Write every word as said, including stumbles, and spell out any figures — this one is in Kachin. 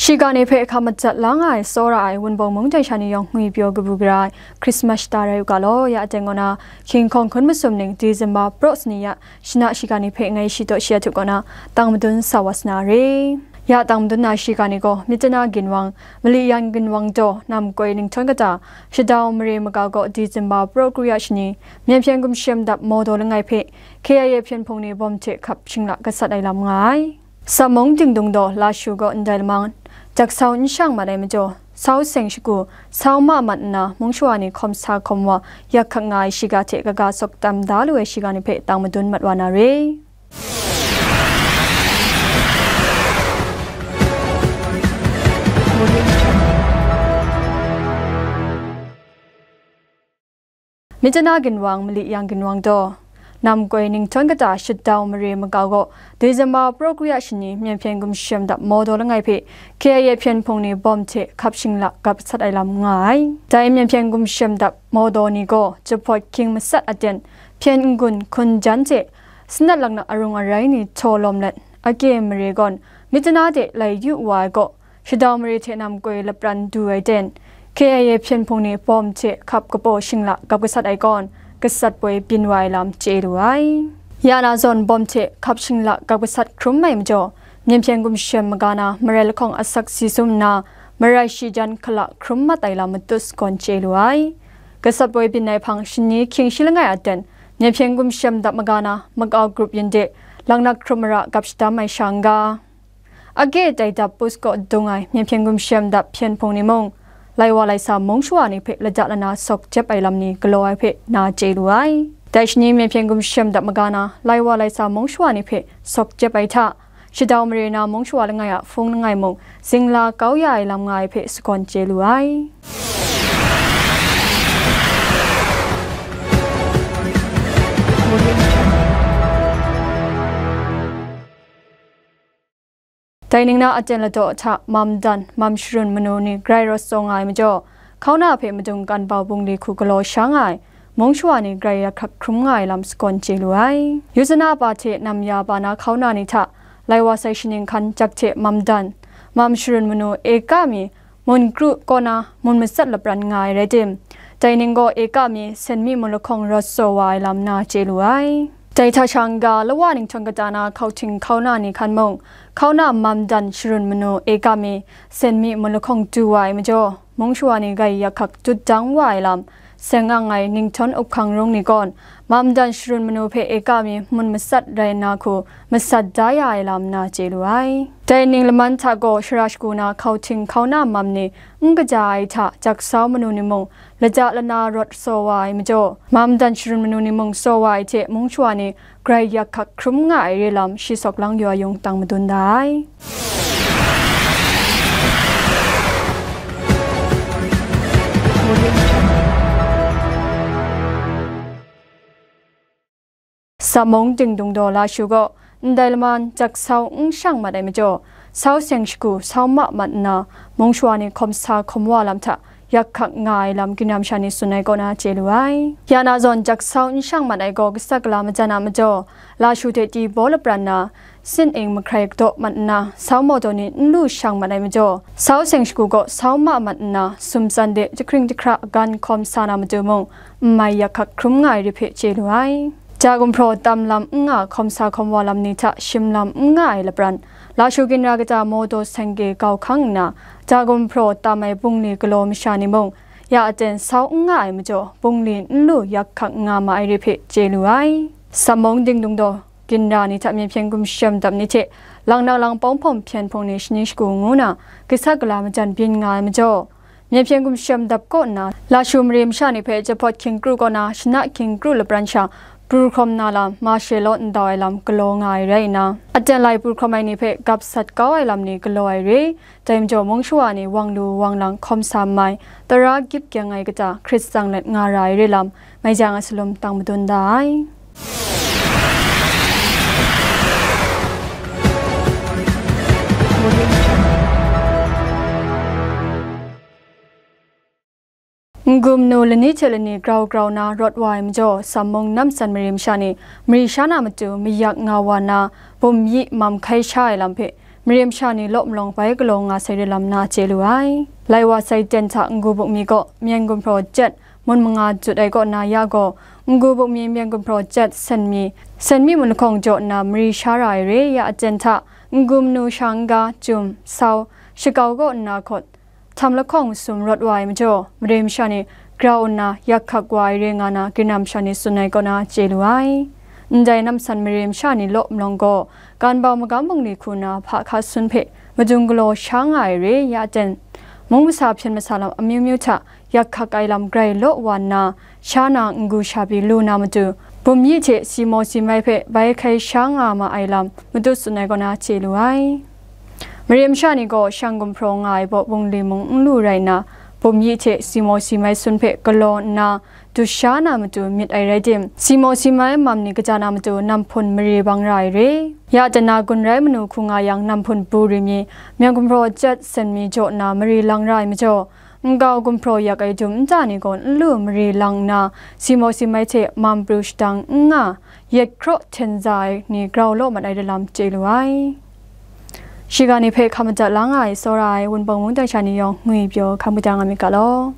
Shiga ni hpe hkap majat la nga ai, tsawra ai Wunpawng mung dai sha ni yawng ngwi pyaw kabu gara ai Christmas shata rai u ga law. Ya aten gaw na, hkying hkawng hkun masum ning December praw sani ya shana shiga ni hpe ngai shi taw shi a htup kaw na, tang madun sa wa sa na re. Ya tang madun na shiga ni gaw, Myitkyina ginwang, Mali yan ginwang daw, nam koi ninghtawng kata, Shadau mare maga gaw December praw kru ya shani, Myen hpyen gumshem dap Mawdaw langai hpe K I A hpyen hpung ni bawm hte hkap shinglak gasat ai lam nga ai. Samung dingdung daw Lashu gaw ndai lamang, jak sau n shang mat ai majaw, sau seng shagu, sau ma mat nna, mung shawa ni hkawm sa hkawm wa, yak hkak nga ai shiga hte kaga sawk tam da lu ai shiga ni hpe tang madun mat wa na re. Myitkyina ginwang, Mali yan ginwang daw, nam koi ninghtawng kata, Shadau mare maga gaw, December praw kru ya shani, Myen hpyen gumshem dap Mawdaw langai hpe K I A hpyen hpung ni bawm hte hkap shinglak gasat ai lam nga ai. Dai Myen hpyen gumshem dap Mawdaw ni gaw, jahpawt hkying masat aten, hpyen n-gun hkun jan hte, sanat laknak arung arai ni htaw lawm let, ake mare gawn, Myitkyina de lai yu wa ai gaw, Shadau mare hte nam koi lapran du ai ten, K I A hpyen hpung ni bawm hte hkap kapaw shinglak gap gasat ai gawn, gasat poi byin wa ai lam chye lu ai. Ya na zawn bawm hte hkap shinglak gap gasat hkrum ai majaw, Myen hpyen gumshem maga na marai lahkawng asak si sum nna, marai shi jan hkala hkrum mat ai lam matut sagawn chye lu ai. Gasat poi byin ai hpang shani hkying shi langai aten, Myen hpyen gumshem dap maga na makau grup yin de, laknak hkrum mara gap shadam ai sha n ga, ake tai dap pus kaw dung ai Myen hpyen gumshem dap hpyen hpung ni mung, lai wa lai sa mung shawa ni hpe lada lana sawk jep ai lam ni galaw ai hpe na chye lu ai. Dai shani Myen hpyen gumshem dap maga na, lai wa lai sa mung shawa ni hpe sawk jep ai hta, Shadau mare na mung shawa langai a hpung langai mung, zingla kau ya ai lam nga ai hpe sagawn chye lu ai. Dai ning na aten ladaw hta, mam dan, mam sharun manu ni grai rawt tsaw nga ai majaw, hkauna hpe madung kan bau bungli hku galaw sha nga ai, mung shawa ni grai yak hkak hkrum nga ai lam sagawn chye lu ai. Yusana pa hte namya pa na hkauna ni hta, lai wa sai shaning hkan jak hte mam dan, mam sharun manu eka mi, mun kru kaw na mun matsat lapran nga ai rai tim, dai ning gaw eka mi sen mi mun lahkawng rawt tsaw wa ai lam na chye lu ai. Dai hta sha n ga, lawa ninghtawng kata na hkauhting hkauna ni hkan mung, hkauna mam dan sharun manu eka mi sen mi mun lahkawng du wa ai majaw, mung shawa ni grai yak hkak dut dang wa ai lam, seng ang ai ninghtawng up hkang rung ni gawn, mam dan sharun manu hpe eka mi mun matsat rai nna hku, matsat da ya ai lam na chye lu ai. Dai ning laman hta gaw, shara shagu na hkauhting hkauna mam ni n kaja ai hta, jak sau manu ni mung, lada lana rawt tsaw wa ai majaw, mam dan sharun manu ni mung tsaw wa ai hte, mung shawa ni grai yak hkak hkrum nga ai re lam, shi sawk lang yaw yung tang madun da ai. Samung dingdung daw Lashu gaw, ndai laman jak sau n shang mat ai majaw, sau seng shagu, sau ma mat nna, mung shawa ni hkawm sa hkawm wa lam hta, yak hkak nga ai lam ginra masha ni tsun ai kaw na chye lu ai. Ya na zawn jak sau n shang mat ai gaw, kasa kala majan a majaw, Lashu hte Ti baw lapran na, sin ing mahkrai kadaw mat nna, sau mawdaw ni n lu shang mat ai majaw, sau seng shagu gaw sau ma mat nna, sumtsan de jahkring jahkra gan hkawm sa na matu mung, n mai yak hkak hkrum nga ai re hpe chye lu ai. Ja gumhpraw tam lam n nga, hkawm sa hkawm wa lam ni hta shim lam n nga ai lapran, Lashu ginra kata mawdaw seng ge gau hkang nna, ja gumhpraw tam ai bungli galaw masha ni mung, ya aten sau n nga ai majaw, bungli n lu yak hkak nga ma ai re hpe chye lu ai. Samung dingdung daw ginra ni hta Myen hpyen gumshem dap ni hte, lang nang lang pawng hpawng hpyen hpung ni shani shagu ngu na, kasa kala majan byin nga ai majaw, Myen hpyen gumshem dap kaw nna, Lashu mare masha ni hpe jahpawt hkying kru kaw na, shana hkying kru lapran sha, pru hkrawm na lam, ma she law ndau ai lam galaw nga ai rai nna, aten lai pru hkrawm ai ni hpe gap sat kau ai lam ni galaw ai re, dai majaw mung shawa ni wang lu wang lang hkawm sa mai, tara gyip gyang ai kata hkrit tsang let nga ra ai re lam, mai jang a salum tang madun da ai. N-gun manu lani hte lani grau grau na rawt wa ai majaw, Sammung namsan mare masha ni mari sha na matu mayak nga wa na, bum yi mam hkai sha ai lam hpe Mare masha ni law malawng bai galaw nga sai re lam na chye lu ai. Lai wa sai ten hta n-gu buk mi gaw myen gumhpraw jet mun manga jut ai kaw na ya gaw, n-gu buk mi myen gumhpraw jet sen mi, sen mi mun lahkawng jaw nna mari sha ra ai re, ya aten hta n-gu manu sha n-ga, jum, sau, shakau kaw nna hkawt, htam lahkawng masum rawt wa ai majaw, mare masha ni grau nna yak hkak wa ai re nga na, Karai Kasang sha ni tsun ai kaw na chye lu ai. Ndai namsan mare masha ni law malawng gaw, kan bau magam bungli hku na hpa hka sun hpe madung galaw sha nga ai re, ya ten, mung masa hpyen masa lam amyu myu hta yak hkak ai lam grai law wa nna, sha na n-gu sha pyi lu na matu, bum yi hte si maw si mai hpe bai hkai sha nga ma ai lam matut tsun ai kaw na chye lu ai. Mare masha ni gaw shang gumhpraw nga ai baw bungli mung n lu rai nna, bum yi hte si maw si mai sun hpe galaw nna, dut sha na matu myit ai rai tim, si maw si mai mam ni kaja na matu nam hpun mare bang ra ai re. Ya ten na gun rai manu hku nga yang, nam hpun bu ri mi, myen gumhpraw jet sen mi jaw nna mari lang ra ai majaw, nkau gumhpraw yak ai dum nta ni gaw n lu mari lang nna, si maw si mai hte mam pru shadang n nga, yet hkraw hten za ai ni grau law mat ai re lam chye lu ai. Shiga ni hpe hkam madat la nga ai tsawra ai Wunpawng mungdan sha ni yawng ngwi pyaw hkam madat nga myit ga law.